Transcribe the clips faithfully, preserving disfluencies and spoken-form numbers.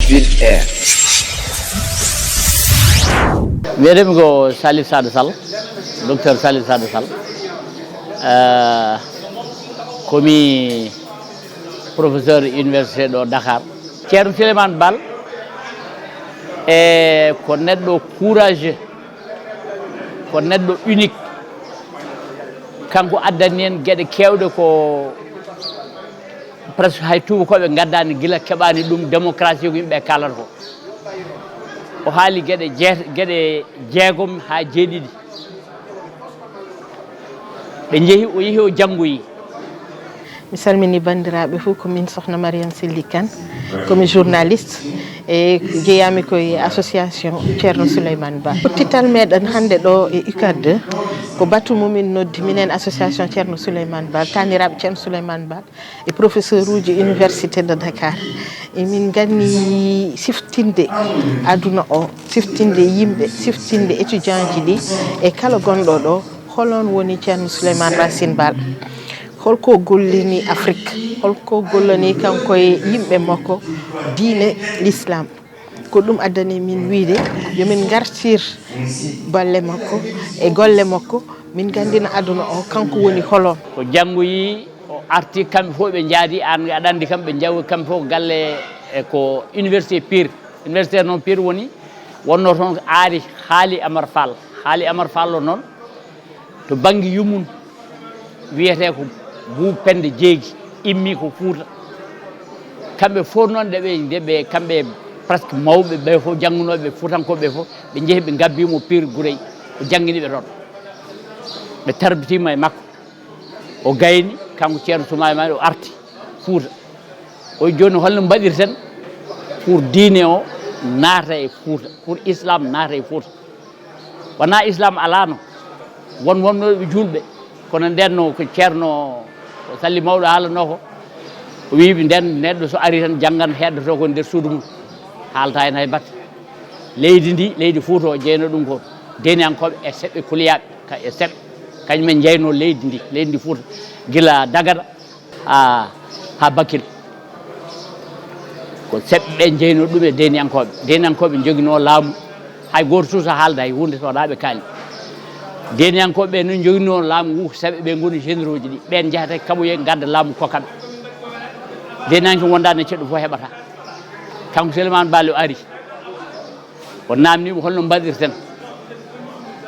Ville Air. Wiyetemi ko Salif Sada Sall, docteur Salif Sada Sall. Eh, komi professeur université ɗo Dakar. Ceerno Souleymane Baal e ko neɗɗo courageux, ko neɗɗo unique. Kanko addani en geɗe kewɗe ko presque hay tuubakooɓe ngaddaani gila keɓaani ɗum démocratie ko yimɓe kaalata ko. O haali geɗe jeet-, geɗe jeegom haa jeeɗiɗi. Ɓe njehi, o yehi, o janngoyi. Mi salmini banndiraaɓe fof, ko min Sokhna Mariam Selli Kane, ko mi journaliste e jeeyami ko e association Ceerno Souleymane Ba. Pottital meɗen hannde ɗo e UCAD deux, ko batu mo min noddi minen association Ceerno Souleymane Ba, taaniraaɓe Ceerno Souleymane Ba e professeur uji université de Dakar. Emin nganni siftinde aduna o, siftinde yimɓe, siftinde étudiant ji ɗi e kala gonɗo ɗo, holon woni Ceerno Souleymane Racine Baal? Holko gollini Afrique? Holko gollani kanko e yimɓe makko diine l'islam? Ko ɗum addani min wiide yo min ngartir balle makko e golle makko, min nganndina aduna o kanko woni holon. Ko janngoyi, o arti, kamɓe fof ɓe njaadi, an aɗa anndi kamɓe njaw, kamɓe fof galle e ko université Pire. Université noon Pire woni, wonno toon ko Aali Haali Amar Fall. Haali Amar Fall o noon, to bannge yummum wiyetee ko Buubu Pennde Jeegi, immii ko Fuuta. Kamɓe fof noon nde ɓe, nde ɓe, kamɓe presque mawɓe ɓe fof, janngunooɓe fuutankooɓe ɓe fof, ɓe njehi ɓe ngabbii mo Pire Gurey, o janngini ɓe toon. Ɓe tarbitiima e makko. O gayni, kanko Ceerno Souleymane, o arti Fuuta. O wi'i jooni holno mbaɗirten pour diine o naata e Fuuta, pour islam naata e Fuuta. Wonaa islam alaano, won wonnooɓe juulɓe, kono ndeen no ko Ceerno Salli Mawɗo haalanoo ko, o wi'i ɓe ndeen neɗɗo so arii tan janngan heddotoo ko nder suudu mum, haaltaa heen hay batte. Leydi ndi, leydi Fuuta o jeyanoo ɗum ko deeniyankooɓe e seɓɓe kuliyaaɓe, ka e seɓɓe, kañum en njeyanoo leydi ndi, leydi ndi Fuuta, gila Dagana haa, haa Bakel. Ko seɓɓe ɓe njeyanoo ɗum e deeniyankooɓe. Deeniyankooɓe njoginoo laamu, hay gooto suusa haalde hay huunde so wonaa ɓe kaali. Deeniyankooɓe ɓe noon njoginoo laamu ngu, ko seɓɓe ɓe ngoni généraux ji ɗi. Ɓeen njahata e kaɓoye ngadda laamu kokka ɓe. Deeniyanke wondaani e ceɗɗo fof heɓataa. Kanko Souleymane Baal o ari. O naamnii mo holno mbaɗirten.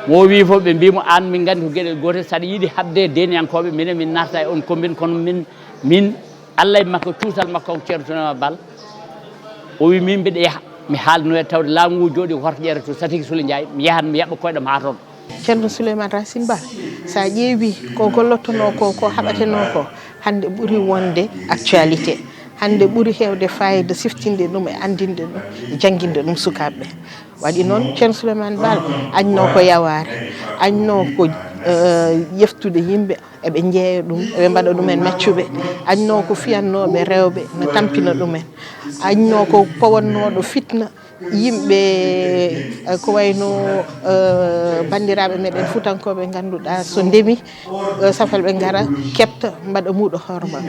Mo o wii fof ɓe mbii mo aan min nganndi ko geɗel gootel, so aɗa yiɗi haɓde e deeniyankooɓe, minen min naatata e on commune, kono min, min Allah e makko, cuusal makko kanko Ceerno Souleymane Baal. O wii min mbiɗa yaha, mi haalnoya tawde laamu ngu jooɗii ko Horto Ƴeere to Satiki Sule Njaay, mi yahan mi yaɓɓa koyɗam haa toon. Ceerno Souleymane Racine Ba, so a ƴeewi ko gollotonoo ko, ko haɓatenoo ko, hannde ɓuri wonde actualité. Hannde ɓuri heewde faayida siftinde ɗum e anndinde ɗum e jannginde ɗum sukaaɓe ɓe. Waɗi noon, Ceerno Souleymane Baal añnoo ko yawaare, añnoo ko eh, yeftude yimɓe, eɓe njeeya ɗum, eɓe mbaɗa ɗum en maccuɓe, añnoo ko fiyannooɓe rewɓe, no tampina ɗum en, añnoo ko powannooɗo fitna, yimɓe eh, ko wayno eh, banndiraaɓe meɗen fuutankooɓe ngannduɗaa so ndemi eh, safalɓe ngara keɓta mbaɗa muuɗo horma,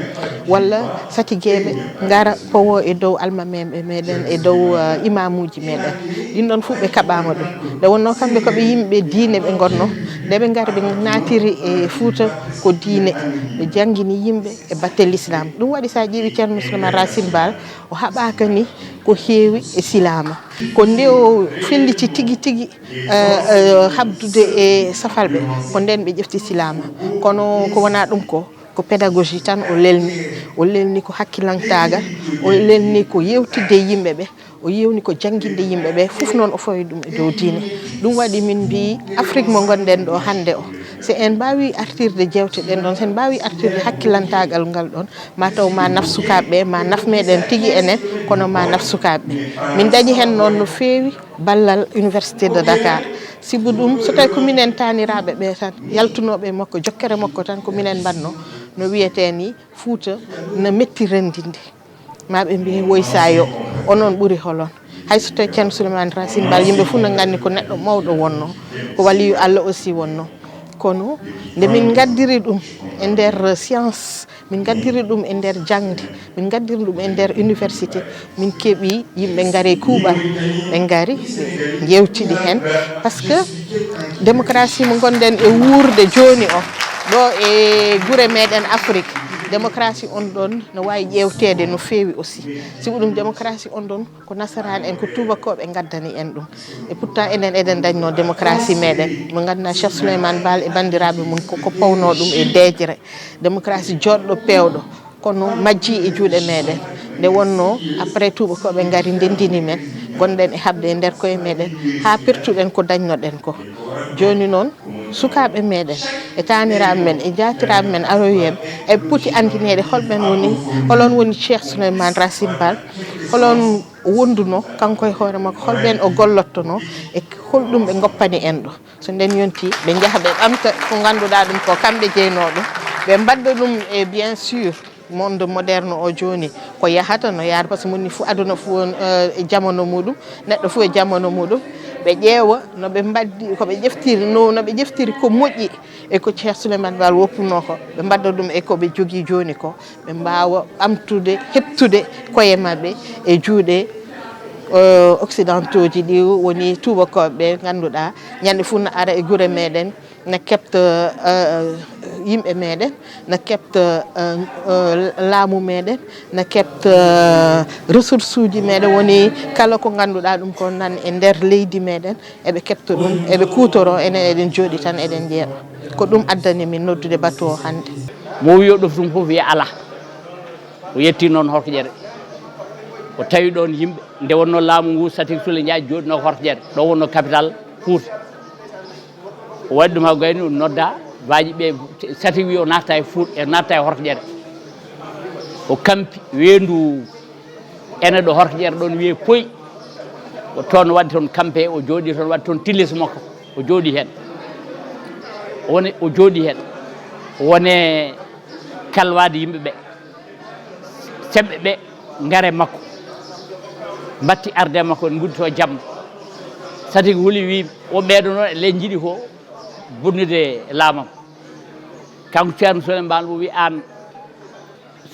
walla satigeeɓe ngara powo e dow almameeɓe meɗen e dow eh, imamuuji meɗen. Ɗin ɗon fof ɓe kaɓaama ɗum. Nde wonnoo kamɓe ko ɓe yimɓe diine ɓe ngonnoo, nde ɓe ngari ɓe naatiri e Fuuta ko diine, ɓe janngini yimɓe e batte l'islam. Ɗum waɗi so a ƴeewi Ceerno Musulman Racine Baal, o haɓaaka ni ko heewi e silaama. Ko nde o felliti tigi tigi eh, eh, haɓdude e safalɓe, ko ndeen ɓe ƴefti silaama. Kono ko wonaa ɗum ko, ko pédagogie tan o lelni. O lelni ko hakkilantaagal, o lelni ko yewtidde e yimɓe ɓe, o yewni ko jannginde yimɓe ɓe, fof noon o fawi ɗum e dow diine. Ɗum waɗi min mbii Afrique mo ngonɗen ɗo hannde o, so en mbaawi artirde jeewte ɗen ɗon, so en mbaawi artirde hakkilantaagal ngal ɗon, ma taw ma naf sukaaɓe ɓe, ma naf meɗen tigi enen, kono ma naf sukaaɓe ɓe. Min dañi heen noon no feewi ballal Université de Dakar. Sibu ɗum, so tawi ko minen taaniraaɓe ɓe tan, yaltunooɓe e makko, jokkere makko tan ko minen mbaɗno, no wiyetee ni Fuuta no metti renndinde. Ma ɓe mbiye woy sayo, onon ɓuri holon? Hay so tawi Ceerno Souleymane Racine Baal, yimɓe fof no nganndi ko neɗɗo mawɗo wonno, ko waliyu Allah aussi wonno. Kono nde min ngaddiri ɗum e nder science Min ngaddiri ɗum e nder jaŋde, min ngaddiri ɗum e nder université, min keɓi yimɓe ngari kuuɓal, ɓe ngari, ɓe njeewtidi heen. Parce que démocratie mo ngonɗen e wuurde jooni o, ɗo e gure meɗen Afrique, démocratie on ɗon no waawi ƴeewteede no feewi aussi. Sibu ɗum démocratie on ɗon ko nasaraan en, ko tuubakooɓe ngaddani en ɗum. E pourtant enen eɗen dañno démocratie meɗen. Mo ngannduɗaa Cheikh Souleymane Baal e banndiraaɓe mum ko, ko pawno ɗum e deeƴre. Démocratie jooɗɗo peewɗo, kono majji e juuɗe meɗen. Nde wonno après tuubakooɓe ngari ndendini men, gonɗen e haɓde e nder koye meɗen, haa pertuɗen ko dañnoɗen ko. Jooni noon, sukaaɓe meɗen, e taaniraaɓe men, e jaatiraaɓe men aroyeeɓe, eɓe poti anndineede holɓen woni, holon woni Cheikh Souleymane Racine Baal, holon wonduno kanko e hoore makko, holɓen o gollottono, e holɗum ɓe ngoppani en ɗo. So nden yonti, ɓe njaha ɓe ɓamta ko ngannduɗaa ɗum ko kamɓe jeynoo ɗum. Ɓe mbadda ɗum e, bien sûr, monde moderne o jooni, ko yahata no yaara, parce que moni fof, aduna fof, eh, e jamano muɗum, neɗɗo fof e jamano muɗum. Ɓe ƴeewa no ɓe mbaddi, ko ɓe ƴeftiri, no, no ɓe ƴeftiri ko moƴƴi e ko Cheikh Souleymane Baal woppuno ko, ɓe mbadda ɗum e ko ɓe jogii jooni ko, ɓe mbaawa ɓamtude, heɓtude koye maɓɓe e juuɗe, eh, occidentaux ji ɗi, woni tuubakooɓe ɓe ngannduɗaa ñande fof na ara e gure meɗen, na keɓta, eh, yimɓe meɗen, na keɓta, eh, eh, laamu meɗen, na keɓta, eh, ressource uji meɗen, woni kala ko ngannduɗaa ɗum ko nan e nder leydi meɗen, eɓe keɓta ɗum, eɓe kuutoro, enen eɗen jooɗi tan eɗen njeeɓa. Ko ɗum addani min noddude batu o hannde. Mo wi yo ɗoftu mo fof wiya alaa. O yetti noon Horkoƴere. O tawi ɗoon yimɓe, nde wonnoo laamu ngu, Satik Sule Njaay jooɗinoo ko Horkoƴere. Ɗo wonnoo capital Fuuta. O waɗi ɗum haa gayni, o nodda baaji ɓe, Satik wi o natta e Fuuta, e natta e Horkoƴere. O kampi weendu ene ɗo Horkoƴere ɗoon wiyee Poy. O toon waɗi toon kampe, o jooɗi toon, waɗi toon tillis makko. O jooɗi heen. Woni, o jooɗi heen. Wone kalwaade yimɓe ɓe. Semɓe ɓe ngare makko. Mbatti arde makko, en nguddi to jamma. Satik huli wi, o ɓeeɗo noon e ley njiɗi ko bonnude laamam. Kanko Ceerno Souleymane Baal o wi aan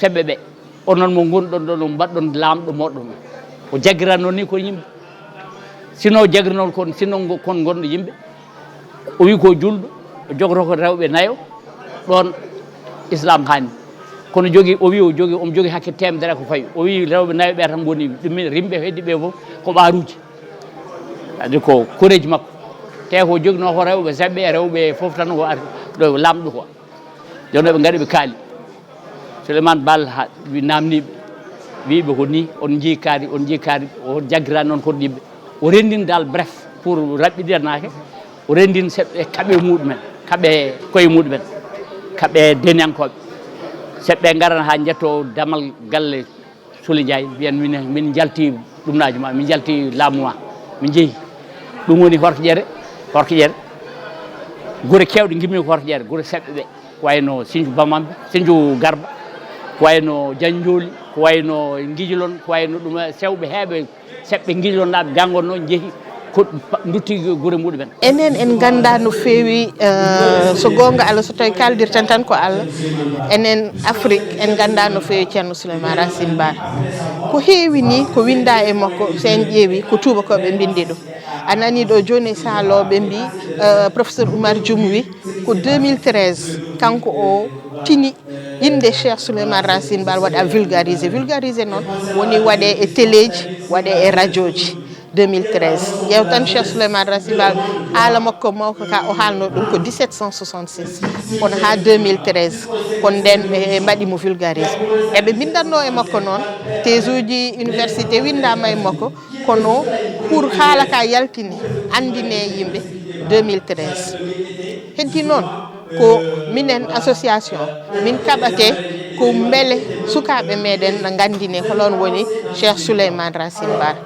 semɓe ɓe, onon mo ngonɗon ɗon, o mbaɗɗon laamɗo moɗon. O jaggiranno ni ko yimɓe. Sino jaggiranno kon, sino ngo-, kon ngonɗo yimɓe. O wi ko julɗo, o jogoto ko rewɓe nayo, ɗoon Islam haani. Kono jogi, o wi o jogi, omo jogi hakke teemedere ko fawi. O wi rewɓe nayo ɓe tan ngoni ɗum min rimɓe heddi ɓe fof ko ɓaaruuji. Kadi ko koreeji makko. Te ko joginoo ko rewɓe semɓe e rewɓe fof tan ko ari ɗo laamɗo ko. Jooni ɓe ngari ɓe kaali. Souleymane Baal ha wi namniiɓe, wiiɓe ko ni, on njii kaari, on njii kaari, o jaggirani noon koɗo yimɓe. O renndini dal bref pour raɓɓiɗinanaake, o renndini seɓɓe kaɓe muɗumen, kaɓe koye muɗumen, kaɓe deniyankooɓe. Seɓɓe ngaran haa njetto damal galle Sule Njaay, mbiyan min, min njalti ɗumnaaji ma, min njalti laamu ma, min njehi. Ɗum woni Horkoƴere, Horkoƴere. Gure keewɗe ngimmi ko Horkoƴere, gure seɓɓe ɓe. Ko wayno Sinju Bamambe, Sinju Garba, ko wayno Janjooli, ko wayno Ngijilon, ko wayno ɗum, eh, sewɓe heeɓe, seɓɓe Ngijilonnaaɓe janngonno njehi ko pa-, ndutti gure muɗumen. Enen en nganndaa no feewi, eh, so goonga Allah, so tawi kaaldirten tan ko Allah, enen Afrique en nganndaa no feewi Ceerno Souleymane Racine Baal. Ko heewi ni ko winndaa e makko, so en ƴeewi ko tuubakooɓe mbinndi ɗum. A nanii ɗo jooni e Saalooɓe mbi, eh, professeur Oumar Dioum wi ko deux mille treize kanko o tini innde Cheikh Souleymane Racine Baal waɗa vulgarisé. Vulgarisé noon woni waɗe e téléji, waɗe e radioji. Deux mille treize. Ƴeew tan Cheikh Souleymane Racine Baal, haala makko mawka ka o haalno ɗum ko dix-sept cent soixante-six. Kono haa deux mille treize, kono nden ɓe mbaɗi mo vulgarisé. Eɓe mbindanno e makko noon, thèse uji université winndaama e makko, kono pour haala ka yaltini, anndine yimɓe, deux mille treize. Heddi noon ko minen association, min kaɓate ko mbele sukaaɓe meɗen na nganndine holon woni Cheikh Souleymane Racine Baal.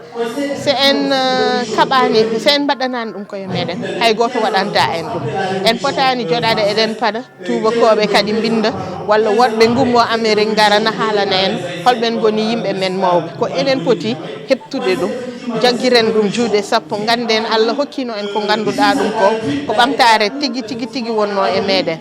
So en, eh, kaɓaani, so en mbaɗɗanaani ɗum koye meɗen, hay gooto waɗanta en ɗum. En potaani joɗaade eɗen paɗa, tuubakooɓe kadi mbinnda, walla woɗɓe ngummo Amérique ngara na haalana en holɓen ngoni yimɓe men mawɓe. Ko enen poti heɓtude ɗum, jaggiren ɗum juuɗe sappo, ngannden Allah hokkiino en ko ngannduɗaa ɗum ko, ko ɓamtaare tigi, tigi, tigi wonnoo e meɗen.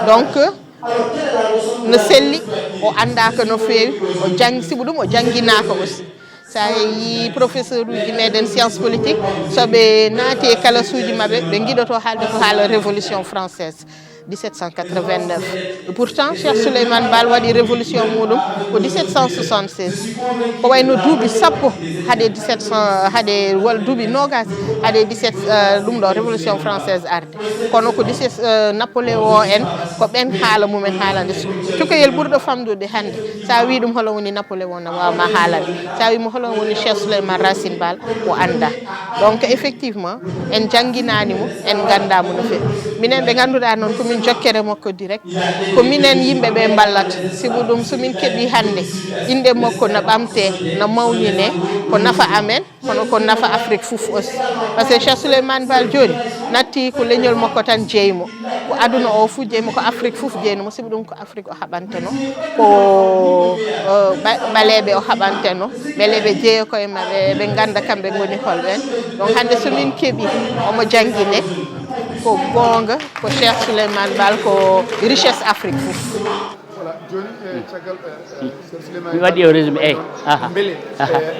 Donc, No selli, o anndaaka no feewi, o jang sibu ɗum o jannginaaka aussi. So a yii professeur uji meɗen science politique, so ɓe naati e kalasuuji maɓɓe, ɓe ngiɗoto haalde ko haala révolution française dix-sept cent quatre-vingt-neuf. Pourtant Cheikh Souleymane Baal waɗi révolution muɗum ko dix-sept cent soixante-seize. Ko wayno duuɓi sappo haade dix-sept cent, haade walla duuɓi noogas haade dix-sept, ɗum ɗo révolution française arde. Kono ko dix-sept, Napoléon en, ko ɓen haala mumen haalande. Cukalel ɓurɗo famɗude hannde, so a wii ɗum holo woni Napoléon, na waawa ma haalande. So a wii mo holo woni Cheikh Souleymane Racine Baal, o annda. Donc effectivement en jannginaani mo, en nganndaa mo no feewi. Minen ɓe ngannduɗaa noon ko min jokkere makko direct, ko minen yimɓe ɓe mballata. Sibu ɗum so min keɓii hannde innde makko na ɓamtee, na mawninee, ko nafa amen, kono ko nafa Afrique fof aussi. Parce que Cheikh Souleymane Baal jooni natti ko leñol makko tan jeyi mo, ko aduna o fof jeyi mo, ko Afrique fof jeyi mo, sibu ɗum ko Afrique o haɓanteno, ko ɓaleeɓe o haɓanteno, ɓaleeɓe jeeya koye maɓɓe, ɓe ngannda kamɓe ngoni holɓe. Donc hannde so min keɓi omo janngine, ko goonga ko Cheikh Souleymane Baal ko richesse Afrique fof. Voilà, jooni e caggal mi waɗi o résumé eyi. Mbele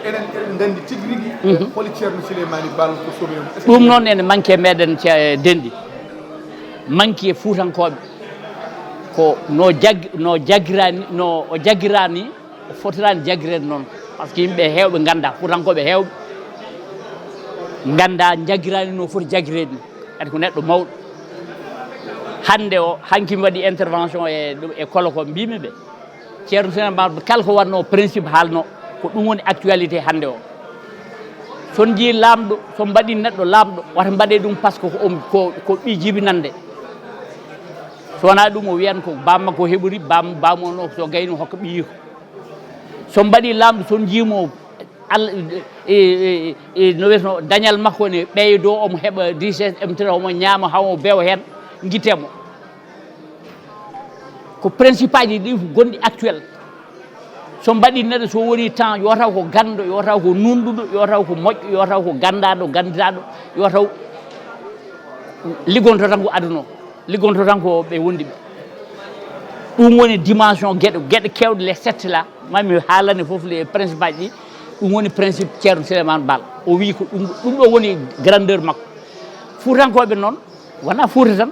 enen eɗen nganndi tigi rigi holi Ceerno Souleymane Baal ko soɓe? Ɗum noon ene manque meɗen denɗi, manque e fuutankooɓe ko no jaggi no jaggirani no o jaggirani o fotiraani jaggireede noon. Par ce que yimɓe heewɓe ngannda, fuutankooɓe heewɓe ngannda jaggiraani no foti jaggireede ni. Kadi ko neɗɗo mawɗo. Hannde o hanki mi waɗi intervention e ɗum e kolo ko mbimi ɓe, Ceerno Souleymane Baal kala ko wannoo principe haalnoo, ko ɗum woni actualité hannde o. So on njiyii laamɗo, so mbaɗi neɗɗo laamɗo, wata mbaɗee ɗum par ce que ko ko ɓii jibinannde. So wonaa ɗum o wiyan ko baam makko heɓori, baam baamu on o so gayni hokka ɓiyiiko. So mbaɗi laamɗo, so on njiimo Allah no wiyeteno dañal makko ne ɓeydoo, omo heɓa richesse emtira, omo ñaama hawo bewa heen, ngitemo. Ko principe aji ɗi gonɗi actuel. So mbaɗi neɗɗo so woni temps yo taw ko ganndo, yo taw ko nunɗuɗo, yo taw ko moƴƴo, yo taw ko ganndaɗo gannditaɗo, yo taw liggonto tan ko aduna o, liggonto tan ko ɓe wondi ɓe. Ɗum woni dimension geɗe geɗe kewɗe les sept là mami haalane fof les principe aji ɗi. Ɗum woni principe Ceerno Souleymane Baal, o wi ko ɗum ɗum ɗo woni grandeur makko. Fuutankooɓe noon wona Fuuta tan,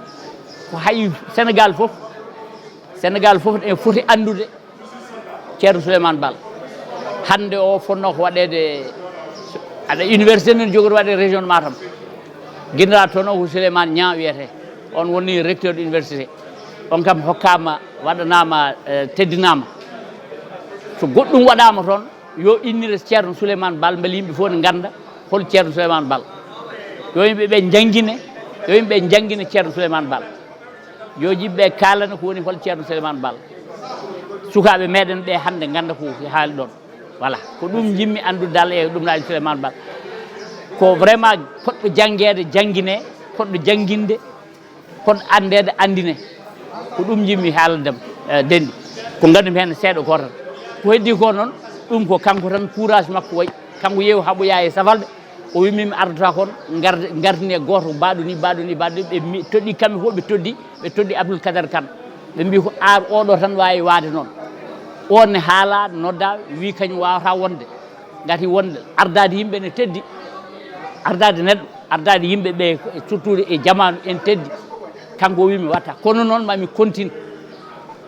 ko hay Sénégal fof, Sénégal fof ene foti anndude Ceerno Souleymane Baal. Hannde o fotnoo ko waɗeede aɗa université men jogoto waɗe région de Matam. Ginndiraa toon o ko Souleymane Niang wiyetee, on woni recteur de université. On kam hokkaama, waɗanaama, teddinaama. So goɗɗum waɗaama toon, yo innire Ceerno Souleymane Baal mbele yimɓe fof ne ngannda hol Ceerno Souleymane Baal. Yo yimɓe ɓe njanngine, yo yimɓe ɓe njanngine Ceerno Souleymane Baal. Yo yimɓe ɓe kaalana ko woni hol Ceerno Souleymane Baal. Sukaaɓe meɗen ɓe hannde ngannda ko haali ɗoon. Voilà, ko ɗum njimmi anndude dal e ɗum naaji Souleymane Baal. Ko vraiment poɗɗo janngeede janngine, poɗɗo jannginde, poɗɗo anndeede anndine. Ko ɗum njimmi haalande denɗi. Ko nganndu mi heen seeɗa gooto tan. Ko heddi ko noon, ɗum ko kanko tan courage makko wayi. Kanko yeewi haɓoyaa e safalɓe, o wi min mi ardata kon ngardinee gooto mbaɗo ni mbaɗo ni mbaɗo ni. Ɓe toɗɗi kamɓe fof, ɓe toɗɗi ɓe toɗɗi Abdoul Kadar Kane. Ɓe mbi ko ar oɗo tan waawi waade noon. On ne haala nodda wi kañum wawata wonde. Ngati wonde ardaade yimɓe ne teddi, ardaade neɗɗo, ardaade yimɓe ɓe surtout e jamaanu en teddi. Kanko wi mi watta kono noon mami continue.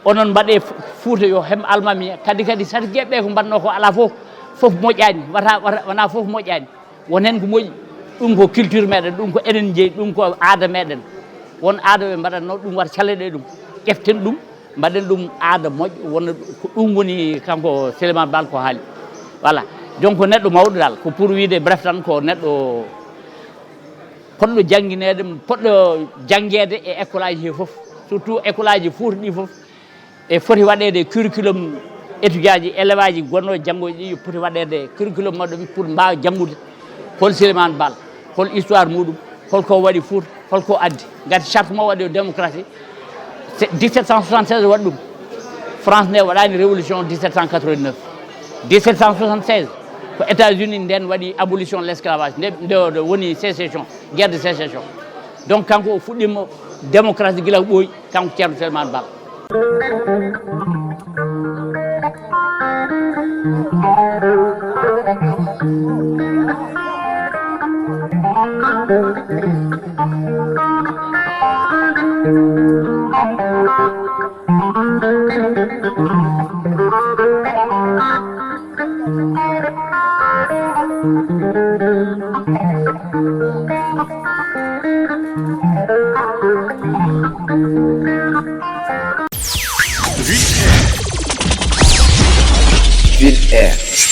Onon mbaɗe Fuuta yo hem almami kadi kadi sati geɓɓe ko mbaɗno ko ala fof, fof moƴƴani wata wona fof moƴƴani. Won heen ko moƴƴi. Ɗum ko culture meɗen, ɗum ko enen jeyi, ɗum ko aada meɗen. Won aada ɓe mbaɗatno ɗum wata caleɗe ɗum, ƴeften ɗum mbaɗen ɗum aada moƴƴo. Wona ko ɗum woni kanko Souleymane Baal ko haali. Voilà, donc ko neɗɗo mawɗo dal, ko pour wiide bref tan ko neɗɗo poɗɗo janngineede, poɗɗo janngeede e école aji he fof, surtout école aji Fuuta ɗi fof. E foti waɗeede curriculum étudiant ji élève aji gonnoo janngoji ɗi poti waɗeede curriculum maɓɓe pour mbaawa janngude hol Souleymane Baal, hol histoire muɗum, holko waɗi Fuuta, holko addi. Ngati charte mo waɗi o démocratie, dix-sept cent soixante-seize waɗi ɗum. France nde waɗani révolution dix-sept cent quatre-vingt-neuf. Dix-sept cent soixante-seize ko États-Unis nden waɗi abolition de l'esclavage, nde nde woni sécession, guerre de sécession. Donc kanko o fuɗɗima démocratie gila ko ɓooyi, kanko Ceerno Souleymane Baal. Vite Air.